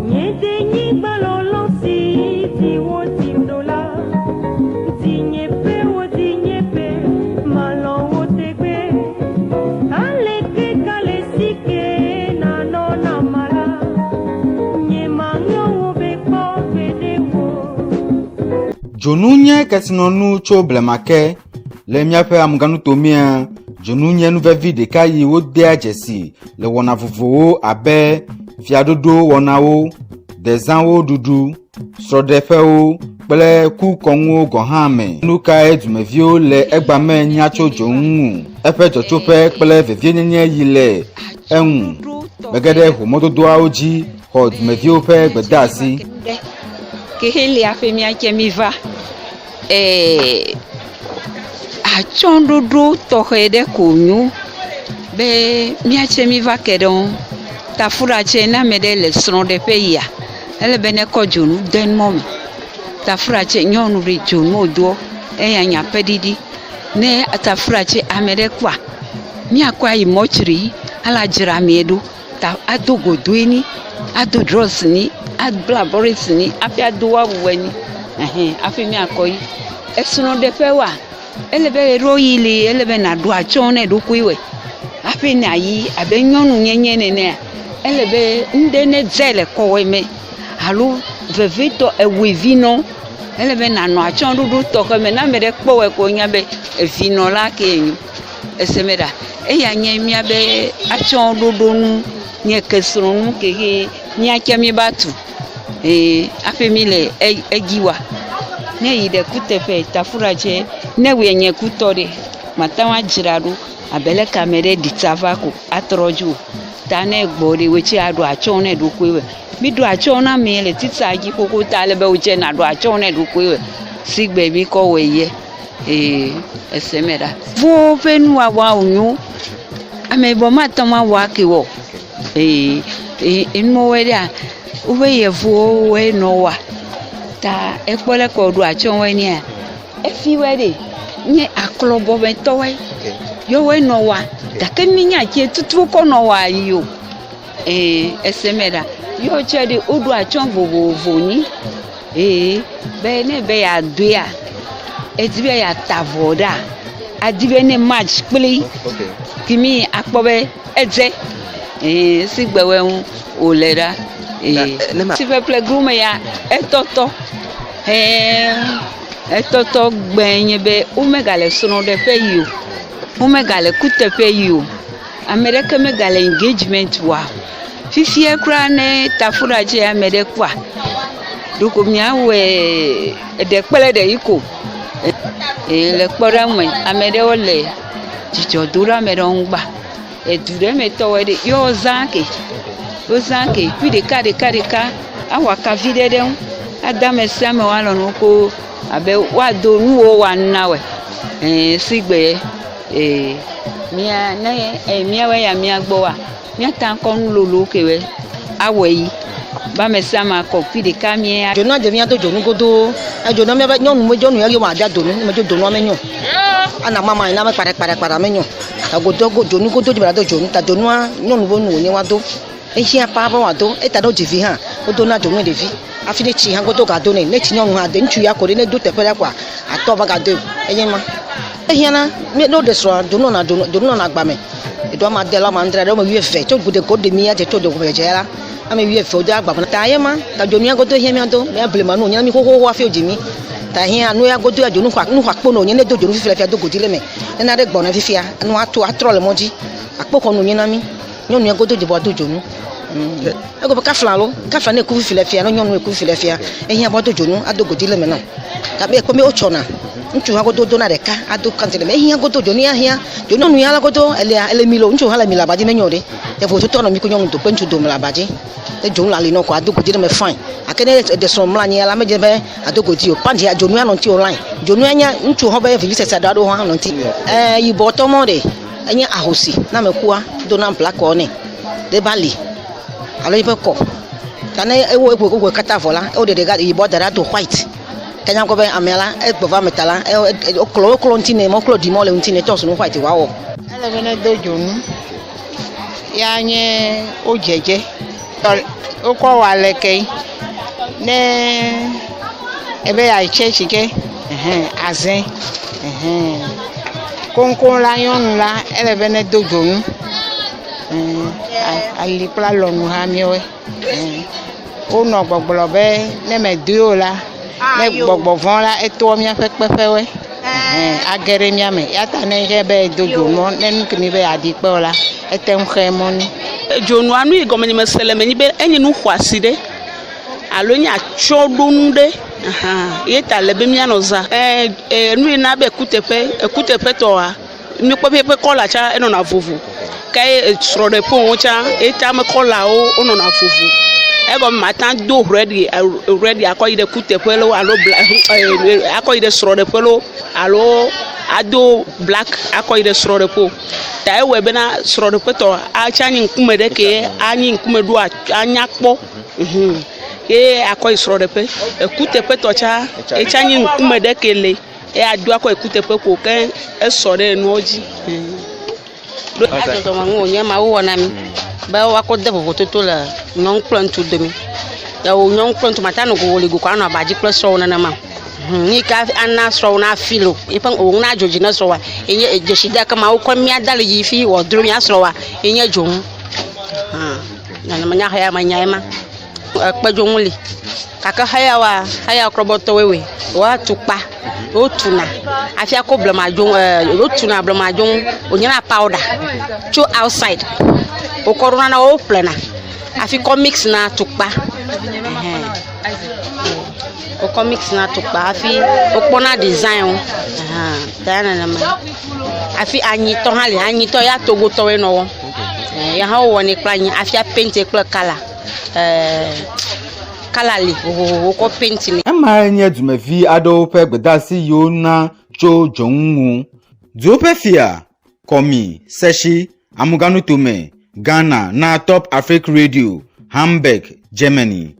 Nye denyigba lɔlɔ si dzi wodzim ɖo la, dzinyeƒe wo dzinyeƒe, malɔ̃ wo tegbe. Aleke kale si ke nanɔ nam la, nyemaŋlɔ wo be kpɔ gbeɖe o. Dzonu nye kesinɔnu tso blema ke. Le míaƒe ameganutomea, dzonu nye nu vevi ɖeka yi wodea dzesi le wɔna vovovowo abe fiaɖoɖo wɔnawo, dezãwo ɖuɖu, srɔ̃ɖeƒewo kple kukɔnuwo gɔ̃ hã me. Nu kae dumeviwo le egbea me nya tso dzonu ŋu, eƒe dzɔtsoƒe kple vevienyenye yi le eŋu? Mege ɖe ʋumɔdodoawo dzi xɔ dumeviwo ƒe gbedeasi. Kehelia ƒe míatse mi va. Ee atsyɔ̃ɖoɖo tɔxɛ ɖe ko nyo be míatse mi va ke ɖe ŋu. Tafuɖatse ne ame ɖe le srɔ̃ɖeƒe yia, ele be nekɔ dzonu de numɔ me. Tafuɖatse nyɔnu ɖe dzonu wodoa eya nye aƒeɖiɖi. Ne tafuɖatse ame ɖe kua, míakɔe ayi mɔtsri ala dzra amee ɖo ta ado godoe ni, ado drɔsi ni, abla bɔrisi ni hafi ado awuwɔe ni ɛhɛ hafi míakɔ yi. Esrɔ̃ɖeƒewoa, ele be ɣeɖewoɣi li ele be nàɖo atsyɔ̃ ne ɖokuiwòe hafi nàyi abe nyɔnu nyenye nenea, ele be nuɖe nedze le kɔwɔe me alo vevitɔ ewɔe vinɔ. Ele be nànɔ atsyɔ̃ɖoɖo tɔxɛ me ne ame ɖe kpɔ wòe ko wonya be evinɔ la kee nyo. Ese me ɖa, eya nye míabe atsyɔ̃ɖoɖonu nye kesrɔ̃nu ke xe míatse míva tu ee hafi míle edzi wa. Ne eyi ɖe kuteƒe tafuɖatse ne wòe nye kutɔ ɖe, mate ŋu adzra ɖo abe leke ame ɖe ɖi tsa va ko atrɔ dzo o. Ta ne egbɔ ɖe wò tse aɖo atsyɔ̃ ne ɖokuiwò. Míɖo atsyɔ̃ na ame le titsa dzi xoxo ta ale be wò tse nàɖo atsyɔ̃ ne ɖokuiwò sigbe míkɔ wɔe ye. Ee ese me ɖa. Yevuwo ƒe nuwawa wònyo. Ameyibɔ mate ŋu awɔ ake wɔ o. Ee enuwoe ɖea, woƒe yevuwoe nɔ wɔa. Ta ekpɔ leke woɖo atsyɔ̃ nea, efiwoe ɖe nye aklɔbɔmetɔwoe. Yewoe nɔ wɔa gake míenya tse tutu wokɔ nɔ wɔa yi o. Ee ese me ɖa. Yewo tse ɖe woɖo atsyɔ̃ vovovo nyi. Ee be ne ebe yeadoea, edi be yeata avɔ ɖea, adi be ne match kpli kemi akpɔ be edze. Ee sigbe woe ŋu wòle ɖa. Ee tsiƒeƒle gome ya etɔtɔ. Ee etɔtɔ gbãe nye be womegale srɔ̃ɖeƒe yi o, womegale kuteƒe yi o, ame ɖeke megale engagement wɔa o. Fifia kura ne tafuɖatse ame ɖe kua, ɖeko míawɔe eɖe kple ɖe yi ko. Ee le kpɔɖeŋu me, ame ɖewo le dzidzɔ do ɖe ame ɖewo ŋu gbã. Edu ɖe me tɔwoe ɖe ye wozã ke, wozã ke kui ɖeka ɖeka ɖeka awɔ akavi ɖe ɖe ŋu ade ame sia ame woalɔ̃ nu ko abe woado nu wo woanu na wɔe. Ee sigbe ee mía ne ee míawoe ya mía gbɔa, míate ŋu akɔ nu lolo kewoe awɔe yi be ame sia ame akɔ kui ɖeka mía. Dzonua dze míado dzonu godoo. Edzonua míabe nyɔnu nyɔnu ya wɔ ade donu ne medo dzonua menyo. Ana mama ene ame kpaɖa kpaɖa kpaɖa menyo. Egodo go dzonu godo dzi be do dzonu ta dzonua nyɔnu be nu wònye woado. Ehiã paa be woado. Eta ne wodzi vi hã wodona dzonu ne ɖevi. Hafi ne tsi hã godo gado nɛ. Ne tsi nyɔnu hã de ŋutsu ya ko ɖe ne do teƒe ɖe koa atɔ va gadoe. Enye ma. Ehiã na ne woɖe srɔ̃a dzonu nɔna dzonu dzonu nɔna agba me. Eɖo ame ade alo ame adre alo ame wuieve tso go ɖe go ɖe mía dze tso gɔmedzedze la ame wuieve wode agba me. Ta ye ma ta dzonu ya godo hiã míado. Mía blema nu wònye na mí xoxoxo hafi wodzi mí. Ta hiã nu ya godo ya dzonu xɔ nu xɔ akpo wònye ne do dzonu fifi le fia do godi le eme. Ne naɖe gbɔna fifia nua ato atrɔ le mɔ dzi. Akpoxɔnu wònye na mí. Nyɔnu ya godo dze be woado dzonu. Egɔme be kafla alo kafla ne eku fifi le fia ne nyɔnu eku fifi le fia ehiã be woado dzonu ado godi le eme na. Gabe ekpɔ be wotsɔna. Ŋutsu hã godo dona ɖeka ado kanti le eme. Ehiã godo dzonu ya hiã. Dzonu nyɔnu ya la godo elia ele mi lo ŋutsu hã le mi le aba dzi menyo ɖe. Evototo nɔ mi ku nyɔnu do kple ŋutsu dome le aba dzi. Ne dzonu le ali nɔ ko ado godi ɖe eme fine. Gake ne eɖe srɔ̃ mlɔ anyi la medze be ado godi o. Panti ya dzonu ya nɔ ŋuti o line. Dzonu ya nye ŋutsu hã be vivisese aɖewo hã nɔ ŋuti. Ɛɛ yibɔ tɔ mɔ ɖe enye ahosi ne ame kua dona black nɛ ɖe ebe ali alo eƒe kɔ. Ta ne ewɔ eƒe wowɔe katã vɔ la woɖe ɖeka yibɔ da ɖe ado white. Ke nya kpɔ be amea la egbɔ va eme ta la woklɔ woklɔ ŋuti nɛ woklɔ ɖi mɔ le ŋuti nɛ tɔ sunu white wòawɔ. Ele be ne do dzonu ya nye wo dzedze. Wokɔ wɔ aleke ne ebe yeayi tsɛtsi ke ɛhɛn aze ɛhɛn. Koŋkoŋ la nyɔnu la ele be nedo dzonu ali kple alɔnu hã míawoe. Wonɔ gbɔgblɔ be ne mèdoe o la, ne gbɔgbɔ vɔ̃ la etoa míaƒe kpeƒewoe age ɖe mía me. Eya ta ne enye be edo dzonua, ne nu ke mi be yeaɖi kpe o la, ete ŋu xe mɔ nɛ. Dzonua nu yi gɔme nye mese le eme nyi be enye nu xɔasi ɖe alo enye atsyɔ̃ɖonu ɖe ahan ye ta le be míanɔ zã. Ɛ nu yi na be ekuteƒe ekuteƒetɔa míekpɔ be eƒe kɔla tsã enɔna vovo ke srɔ̃ɖeƒewo tsã eta me kɔlawo wonɔna vovo. Egɔme mate ŋu ado redi redi akɔ yi ɖe kuteƒe loo alo bla akɔ yi ɖe srɔ̃ɖeƒe loo alo ado blak akɔ yi ɖe srɔ̃ɖeƒe o. Ta ewɔe bena srɔ̃ɖeƒetɔ atsa nyi ŋkume ɖe kee anyi ŋkume ɖo anya kpɔ mhm ye akɔ yi srɔ̃ɖeƒe. Ekuteƒetɔ tsa etsa nyi ŋkume ɖe ke le ye ado akɔ yi kuteƒe ko ke esɔ ɖe enuawo dzi. Adzɔdzɔme nu wònye Mawu wɔ na mí be woakɔ de vovototo le nyɔnu kple ŋutsu dome. Ya wò nyɔnu kple ŋutsu mate ŋu anɔ gowoligo ko anɔ aba dzi kple srɔ̃wò nenema o. Nu yi ke ana srɔ̃wò nafeel o, eƒe wò nu nadzɔ dzi na srɔ̃wòa ye nye dzeside ke Mawu kɔ mía da ɖe dzi hafi wòadro mía srɔ̃wòa ye nye dzonu. Hã nenema nya xeya me nya ema. Ekpedzonu li gake xeyawoa, xeya krɔbɔtɔwoe wɔe. Woatu kpa, wotuna hafi akɔ blemadzonu e wotuna blemadzonu wònyena powder tso outside. Wokɔ ɖona na wo woƒlena hafi kɔ mix na tukpa. Ɛhɛn wokɔ mix na tukpa hafi wokpɔna design wo. Ɛhɛn ta nenema. Hafi anyitɔ hã li. Anyitɔ ya Togotɔwoe nɔ wɔm. Ya hã wowɔnɛ kple anyi hafi apaintie kple kala. Ɛɛ kala li vovovo wokɔ painti nɛ. Emae nye dumevi aɖewo ƒe gbedeasi yi wona tso dzonu ŋu. Duwo ƒe fia, Kɔmi, Sɛshi, Amuganutome, Ghana na Top Afrique Radio, Hamburg, Germany.